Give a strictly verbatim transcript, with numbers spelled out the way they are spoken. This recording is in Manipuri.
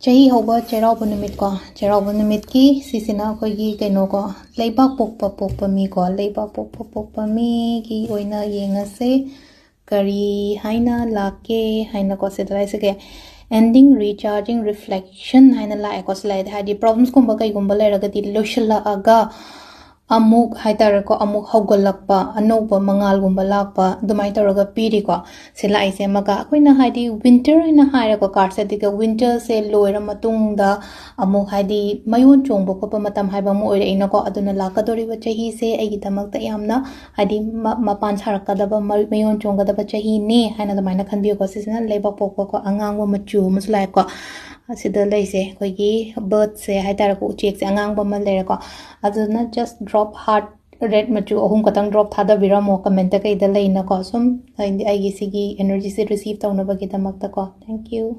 ꯆꯍꯤ ꯍꯧꯕ ꯆꯩꯔꯥꯎꯕ ꯅꯨꯃꯤꯠ ꯀꯣ, ꯆꯩꯔꯥꯎꯕ ꯅꯨꯃꯤꯠꯀꯤ ꯁꯤꯁꯤꯅ ꯑꯩꯈꯣꯏꯒꯤ ꯀꯩꯅꯣ ꯀꯣ, ꯂꯩꯕꯥꯛ ꯄꯣꯛꯄ ꯄꯣꯛꯄ ꯃꯤ ꯀꯣ, ꯂꯩꯕꯥꯛ ꯄꯣꯛꯄ ꯄꯣꯛꯄ ꯃꯤꯒꯤ ꯑꯣꯏꯅ ꯌꯦꯡꯉꯁꯦ꯫ ꯀꯔꯤ ꯍꯥꯏꯅ ꯂꯥꯛꯀꯦ ꯍꯥꯏꯅꯀꯣ, ꯁꯤꯗ ꯂꯥꯛꯏꯁꯤꯒꯦ, ending recharging reflection ꯍꯥꯏꯅ ꯂꯥꯛꯑꯦꯀꯣ꯫ ꯁꯤ ꯂꯥꯛꯑꯦ ꯍꯥꯏꯗꯤ problems ꯀꯨꯝꯕ ꯀꯩꯒꯨꯝꯕ ꯂꯩꯔꯒꯗꯤ ꯂꯣꯏꯁꯤꯜꯂꯛꯑꯒ ꯑꯃꯨꯛ ꯍꯥꯏꯇꯥꯔꯦꯀꯣ, ꯑꯃꯨꯛ ꯍꯧꯒꯠꯂꯛꯄ, ꯑꯅꯧꯕ ꯃꯉꯥꯜꯒꯨꯝꯕ ꯂꯥꯛꯄ, ꯑꯗꯨꯃꯥꯏꯅ ꯇꯧꯔꯒ ꯄꯤꯔꯤꯀꯣ꯫ ꯁꯤ ꯂꯥꯛꯏꯁꯦ ꯑꯃꯒ ꯑꯩꯈꯣꯏꯅ ꯍꯥꯏꯗꯤ winter ꯍꯥꯏꯅ ꯍꯥꯏꯔꯦꯀꯣ cardꯁꯦ, ꯑꯗꯨꯒ winterꯁꯦ ꯂꯣꯏꯔ ꯃꯇꯨꯡꯗ ꯑꯃꯨꯛ ꯍꯥꯏꯗꯤ ꯃꯌꯣꯟ ꯆꯣꯡꯕ ꯈꯣꯠꯄ ꯃꯇꯝ ꯍꯥꯏꯕ ꯑꯃ ꯑꯣꯏꯔꯛꯏꯅꯀꯣ꯫ ꯑꯗꯨꯅ ꯂꯥꯛꯀꯗꯧꯔꯤꯕ ꯆꯍꯤꯁꯦ ꯑꯩꯒꯤꯗꯃꯛꯇ ꯌꯥꯝꯅ ꯍꯥꯏꯗꯤ ꯃ-, ꯃꯄꯥꯟ ꯁꯥꯔꯛꯀꯗꯕ, ꯃ-, ꯃꯌꯣꯟ ꯆꯣꯡꯒꯗꯕ ꯆꯍꯤꯅꯦ ꯍꯥꯏꯅ ꯑꯗꯨꯃꯥꯏꯅ ꯈꯟꯕꯤꯌꯨꯀꯣ꯫ ꯁꯤꯁꯤꯅ ꯂꯩꯕꯥꯛ ꯄꯣꯛꯄꯀꯣ, ꯑꯉꯥꯡꯕ ꯃꯆꯨ ꯑꯃꯁꯨ ꯂꯥꯛꯑꯦꯀꯣ꯫ ꯑꯁꯤꯗ ꯂꯩꯁꯦ ꯑꯩꯈꯣꯏꯒꯤ birdꯁꯦ ꯍꯥꯏꯇꯥꯔꯦꯀꯣ, ꯎꯆꯦꯛꯁꯦ ꯑꯉꯥꯡꯕ ꯑꯃ ꯂꯩꯔꯦꯀꯣ꯫ ꯑꯗꯨꯅ just drop heart red ꯃꯆꯨ ꯑꯍꯨꯝ ꯈꯛꯇꯪ drop ꯊꯥꯗꯕꯤꯔꯝꯃꯣ comment ꯀꯩꯗ ꯂꯩꯅꯀꯣ꯫ ꯁꯨꯝ ꯍꯥꯏꯗꯤ ꯑꯩꯒꯤ ꯁꯤꯒꯤ energyꯁꯦ receive ꯇꯧꯅꯕꯒꯤꯗꯃꯛꯇꯀꯣ꯫ Thank you꯫